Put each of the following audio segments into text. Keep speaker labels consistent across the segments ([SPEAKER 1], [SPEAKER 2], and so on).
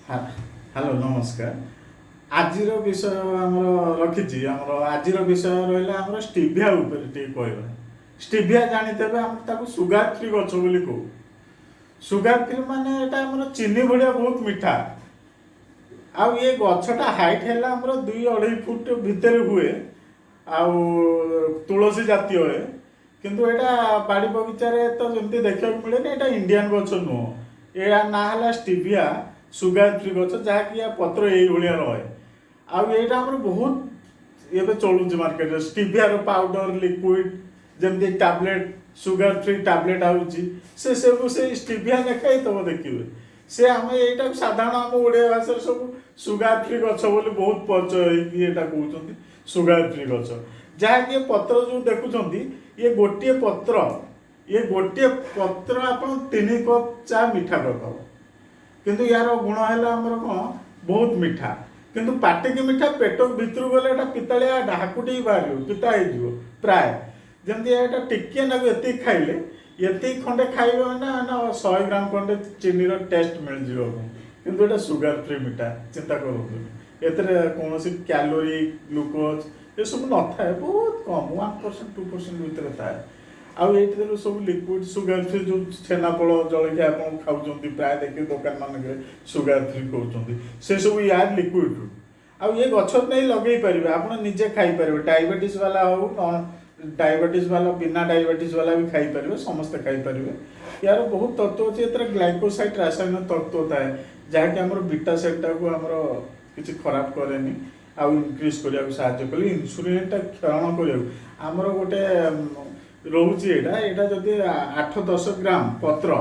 [SPEAKER 1] Hello, ନମସ୍କାର। ଆଜିର ବିଷୟ ଆମର ରଖିଛି, ଆମର ଆଜିର ବିଷୟ ରହିଲା ଆମର ଷ୍ଟିଭିଆ ଉପରେ ଟିକେ କହିବା। ଷ୍ଟିଭିଆ ଜାଣିଥିବେ, ଆମର ତାକୁ ସୁଗାର ଫ୍ରି ଗଛ ବୋଲି କହୁ। ସୁଗାର ଫ୍ରି ମାନେ ଏଇଟା ଆମର ଚିନି ଭଳିଆ ବହୁତ ମିଠା। ଆଉ ଏ ଗଛଟା ହାଇଟ୍ ହେଲା ଆମର 2-2.5 ଫୁଟ ଭିତରେ ହୁଏ ଆଉ ତୁଳସୀ ଜାତୀୟ ହୁଏ। କିନ୍ତୁ ଏଇଟା ବାଡ଼ି ବଗିଚାରେ ତ ଯେମିତି ଦେଖିବାକୁ ମିଳେନି। ଏଇଟା ଇଣ୍ଡିଆନ୍ ଗଛ ନୁହଁ। ଏହା ନାଁ ହେଲା ଷ୍ଟିଭିଆ, ସୁଗାର ଫ୍ରି ଗଛ, ଯାହାକି ୟା ପତ୍ର ଏଇଭଳିଆ ରହେ। ଆଉ ଏଇଟା ଆମର ବହୁତ ଏବେ ଚଳୁଛି ମାର୍କେଟରେ। ଷ୍ଟିଭିଆର ପାଉଡର, ଲିକ୍ୱିଡ, ଯେମିତି ଟ୍ୟାବଲେଟ୍, ସୁଗାର ଫ୍ରି ଟ୍ୟାବଲେଟ୍ ଆଉଛି, ସେ ସବୁ ସେଇ ଷ୍ଟିଭିଆ ଲେଖା ହେଇଥିବ, ଦେଖିବେ। ସେ ଆମେ ଏଇଟାକୁ ସାଧାରଣ ଆମ ଓଡ଼ିଆ ଭାଷାରେ ସବୁ ସୁଗାର ଫ୍ରି ଗଛ ବୋଲି ବହୁତ ପରିଚୟ ହେଇକି ଏଇଟା କହୁଛନ୍ତି ସୁଗାର ଫ୍ରି ଗଛ। ଯାହାକି ଏ ପତ୍ର ଯେଉଁ ଦେଖୁଛନ୍ତି, ଇଏ ଗୋଟିଏ ପତ୍ର ଆପଣ 3 କପ୍ ଚା ମିଠା କରିଦେବ। କିନ୍ତୁ ୟାର ଗୁଣ ହେଲା ଆମର କ'ଣ, ବହୁତ ମିଠା। କିନ୍ତୁ ପାଟିକି ମିଠା, ପେଟ ଭିତରକୁ ଗଲେ ଏଇଟା ପିତାଳିଆ ହାକୁଟି ବାହାରିବ, ପିତା ହେଇଯିବ ପ୍ରାୟ। ଯେମିତି ଏଇଟା ଟିକିଏ ନାକୁ ଏତିକି ଖାଇଲେ, ଏତିକି ଖଣ୍ଡେ ଖାଇବେ ମାନେ ନା 100 ଗ୍ରାମ ଖଣ୍ଡେ ଚିନିର ଟେଷ୍ଟ ମିଳିଯିବ ଆପଣଙ୍କୁ। କିନ୍ତୁ ଏଇଟା ସୁଗାର ଫ୍ରି ମିଠା, ଚିନ୍ତା କରନ୍ତୁନି। ଏଥିରେ କୌଣସି କ୍ୟାଲୋରି, ଗ୍ଲୁକୋଜ ଏସବୁ ନଥାଏ। ବହୁତ କମ୍, 1%, 2% ଭିତରେ ଥାଏ। ଆଉ ଏଇଥିରେ ସବୁ ଲିକ୍ୱିଡ ସୁଗାର ଫ୍ରି, ଯେଉଁ ଛେନାପୋଡ଼ ଜଳଖିଆ ଆପଣ ଖାଉଛନ୍ତି, ପ୍ରାୟ ଦେଖିବେ ଦୋକାନ ମାନଙ୍କରେ ସୁଗାର ଫ୍ରି କହୁଛନ୍ତି, ସେସବୁ ୟାର ଲିକ୍ୱିଡରୁ। ଆଉ ଏ ଗଛ ନେଇ ଲଗେଇ ପାରିବେ ଆପଣ, ନିଜେ ଖାଇପାରିବେ। ଡାଇବେଟିସ୍ ବାଲା ହଉ, ନ ଡାଇବେଟିସ୍ ବାଲା, ବିନା ଡାଇବେଟିସ୍ ବାଲା ବି ଖାଇପାରିବେ, ସମସ୍ତେ ଖାଇପାରିବେ। ୟାର ବହୁତ ତତ୍ତ୍ୱ ଅଛି। ଏଥିରେ ଗ୍ଲାଇକୋସାଇଡ୍ ରାସାୟନିକ ତତ୍ତ୍ୱ ଥାଏ, ଯାହାକି ଆମର ବିଟା ସେଲ୍ଟାକୁ ଆମର କିଛି ଖରାପ କରେନି ଆଉ ଇନକ୍ରିଜ୍ କରିବାକୁ ସାହାଯ୍ୟ କରେ, ଇନ୍ସୁଲିନଟା କ୍ଷରଣ କରିବାକୁ। ଆମର ଗୋଟେ ରହୁଛି ଏଇଟା ଯଦି 8-10 ଗ୍ରାମ ପତ୍ର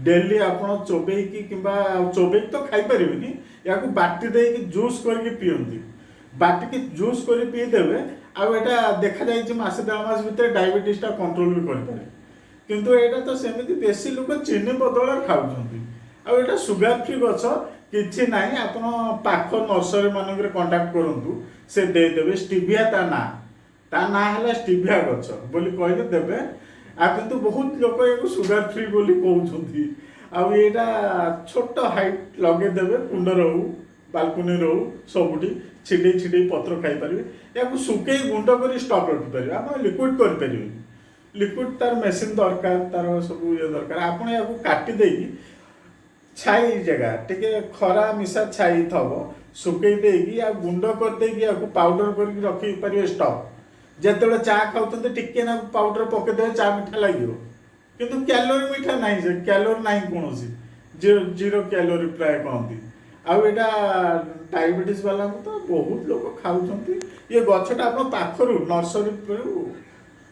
[SPEAKER 1] ଡେଲି ଆପଣ ଚୋବେଇକି କିମ୍ବା ଚୋବେଇକି ତ ଖାଇପାରିବେନି, ୟାକୁ ବାଟି ଦେଇକି ଜୁସ୍ କରିକି ପିଅନ୍ତି। ବାଟିକି ଜୁସ୍ କରି ପିଇଦେବେ। ଆଉ ଏଇଟା ଦେଖାଯାଇଛି ମାସେ 1.5 ମାସ ଭିତରେ ଡାଇବେଟିସଟା କଣ୍ଟ୍ରୋଲ ବି କରିପାରେ। କିନ୍ତୁ ଏଇଟା ତ ସେମିତି ବେଶୀ ଲୋକ ଚିନି ବଦଳରେ ଖାଉଛନ୍ତି। ଆଉ ଏଇଟା ସୁଗାର ଫ୍ରି ଗଛ, କିଛି ନାହିଁ। ଆପଣ ପାଖ ନର୍ସରୀ ମାନଙ୍କରେ କଣ୍ଟାକ୍ଟ କରନ୍ତୁ, ସେ ଦେଇଦେବେ। ଷ୍ଟିଭିଆ ତା ନାଁ ହେଲା ଷ୍ଟିଭିଆ ଗଛ ବୋଲି କହିଲେ ଦେବେ। ଆଉ କିନ୍ତୁ ବହୁତ ଲୋକ ଏହାକୁ ସୁଗାର ଫ୍ରି ବୋଲି କହୁଛନ୍ତି। ଆଉ ଏଇଟା ଛୋଟ ହାଇଟ୍ ଲଗେଇଦେବେ, କୁଣ୍ଡରେ ହଉ, ବାଲକୁନିରେ ହଉ, ସବୁଠି ଛିଣ୍ଡେଇ ଛିଣ୍ଡେଇ ପତ୍ର ଖାଇପାରିବେ। ଏହାକୁ ଶୁକେଇ ଗୁଣ୍ଡ କରି ଷ୍ଟକ୍ ରଖିପାରିବେ। ଆପଣ ଲିକ୍ୱିଡ କରିପାରିବେନି। ଲିକ୍ୱିଡ ତାର ମେସିନ୍ ଦରକାର, ତାର ସବୁ ଇଏ ଦରକାର। ଆପଣ ଏହାକୁ କାଟି ଦେଇକି ଛାଇ ଜାଗା, ଟିକେ ଖରା ମିଶା ଛାଇ ଥବ, ଶୁକେଇ ଦେଇକି ଆଉ ଗୁଣ୍ଡ କରିଦେଇକି ୟାକୁ ପାଉଡର କରିକି ରଖିପାରିବେ ଷ୍ଟକ୍। ଯେତେବେଳେ ଚା ଖାଉଛନ୍ତି, ଟିକେ ନାକୁ ପାଉଡର ପକେଇଦେବେ, ଚା ମିଠା ଲାଗିବ। କିନ୍ତୁ କ୍ୟାଲୋରି ମିଠା ନାହିଁ, ସେ କ୍ୟାଲୋରି ନାହିଁ କୌଣସି, ଜିରୋ ଜିରୋ କ୍ୟାଲୋରି ପ୍ରାୟ କହନ୍ତି। ଆଉ ଏଇଟା ଡାଇବେଟିସ୍ ବାଲାଙ୍କୁ ତ ବହୁତ ଲୋକ ଖାଉଛନ୍ତି। ଇଏ ଗଛଟା ଆପଣ ପାଖରୁ ନର୍ସରୀରୁ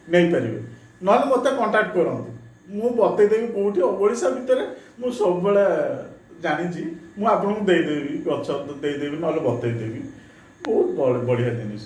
[SPEAKER 1] ନେଇପାରିବେ, ନହେଲେ ମୋତେ କଣ୍ଟାକ୍ଟ କରନ୍ତୁ, ମୁଁ ବତେଇଦେବି କେଉଁଠି। ଓଡ଼ିଶା ଭିତରେ ମୁଁ ସବୁବେଳେ ଜାଣିଛି, ମୁଁ ଆପଣଙ୍କୁ ଦେଇଦେବି, ଗଛ ଦେଇଦେବି, ନହେଲେ ବତେଇଦେବି। ବହୁତ ବଢ଼ିଆ ଜିନିଷ।